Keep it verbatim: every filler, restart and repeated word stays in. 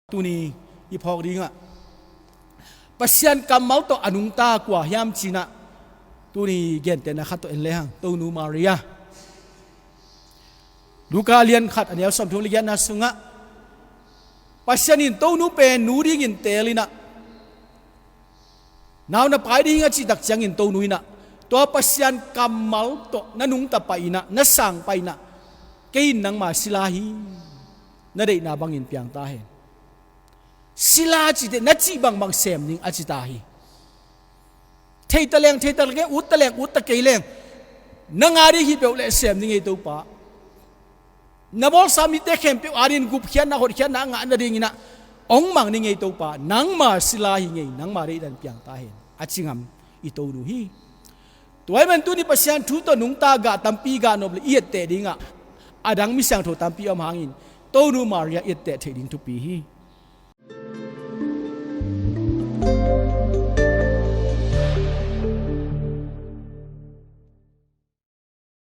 Tuni i phawk dingah Pasian kammal tawh a nungta kua hiam cinah, tuni gentehna khat tawh en lehang, Tonu Maria. Luka lian khat a neu sawmthum le giatna sungah Pasian in Tonu pen nu dingin teelinah, nau na pai ding a cihtak ciangin Tonu inah, tua Pasian kammal tawh na nungta pah inah, na sang pah inah, kei in nangma sila hi, na deihna bangin piang ta hen. Sila cite na cih bangbang sem ning a ci ta hi. Theita leng theita leng, utta leng utta kei leng, nang a ding hi peuh leh sem ning ei Topa. Na bawlsa mite khempeuh a dingin gupkhiatna, hotkhiatna a ngah nadinginah hong mang ning ei Topa. Nangma sila hi ngei, nangma deihdan piang ta hen, a ci ngam i Tonu hi. Tua ahih man tuni Pasian thu tawh nungta gah tampi gah nop le i etteh dingah a dang mi siangtho tampi om hangin Tonu Maria i etteh theih ding thupi hi.